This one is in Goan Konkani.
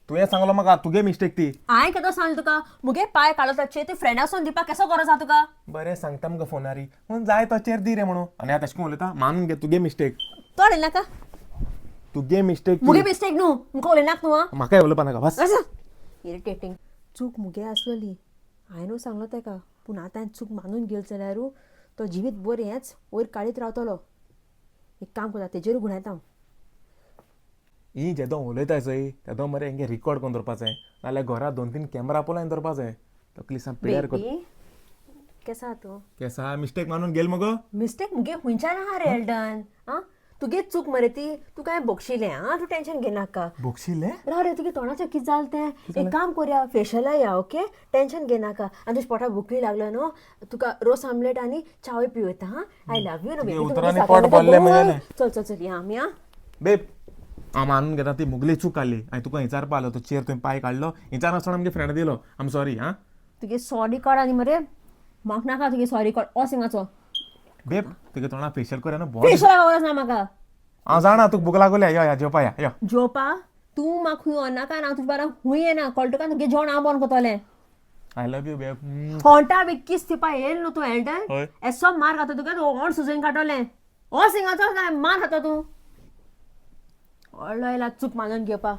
तुवें सांगलो म्हाका, तुगे मिस्टेक ती. हांवें केदो सांगलें तुका, मुगे पांय काडलो ताचे ते फ्रेंडा वचोन दिवपाक केसो गरज आहा तुका? बरें सांगता मुगो फोनारी, म्हणून जाय तो चेर दी रे म्हणून. आनी आतां तशें करून उलयता? मानून घे तुगे मिस्टेक. तो उलयनाका. तुगे मिस्टेक. मुगे मिस्टेक न्हू, मुका उलयनाक तूं आं. म्हाका उलोवपा नाका, बस. इरिटेटींग. चूक मुगे आसलोली, हांवें न्हू सांगलो तेका, पूण आतां हांवें चूक मानून गेल जाल्यारू तो जिवीत बरें हेंच वयर काडीत रावतलो. एक काम करता, तेजेरूय गुणायता हांव. ही जेदो उलयताय चोय तेदो मरे हेंगे रिकॉर्ड करून दवरपा जाय, नाल्यार घरा दोन तीन कॅमेरा पोलायन दवरपा जाय. तकली सा पिड्यार कर. बेबी, केसा तूं? केसा? मिस्टेक मानून गेल मगो. मिस्टेक मुगे खुंयच्यान आहा रे एल्डन? आं, तुगे चूक मरे ती, तुका हांवें बक्षिलें. आं, तूं टेंशन घेनाका. बक्षिलें? राव रे, तुगे तोंडाचें कितें जालें तें? एक काम करया, फेशला या. ओके, टेंशन घेनाका. आनी तुज्या पोटाक भुकूय लागलो न्हू, तुका रोस आमलेट आनी चावय पिवयता. हां, I love you न्हू बेबी. उतरांनी पोट भरलें मगेलें. चल चल चल, या आमी. आं. बेब, हांव मानून घेता, ती मुगली चूक आसली. हांवें तुका विचारपा आलो, तो चेर तुवें पांय काडलो, विचारनासतना आमगे फ्रेंड दिलो. आम सॉरी आं. तुगे सॉरी काड आनी मरे म्हाका नाका तुगे सॉरी काड. वोस हिंगाचो. बेब, तुगे तोंडा फेशियल कर न्हू बरो. फेशला गरज ना म्हाका. हांव जाणा तुका भूक लागोल्या, यो या जेवपा या, यो. जेवपा तूं म्हाका खूंय व्हरनाका, ना तुजे बारा खूंय येना, कळटा तुका? तुगे जेवण हांव बंद करतलें. I love you babe. होंटा बी किस थिपा येयल न्हू तूं एल्डन. हय. एसो मार खाता तुका, तूं होंट सुजून काडटलें. वोस हिंगाचो, मार खाता तूं. व्हडलो येयला चूक मानून घेवपा.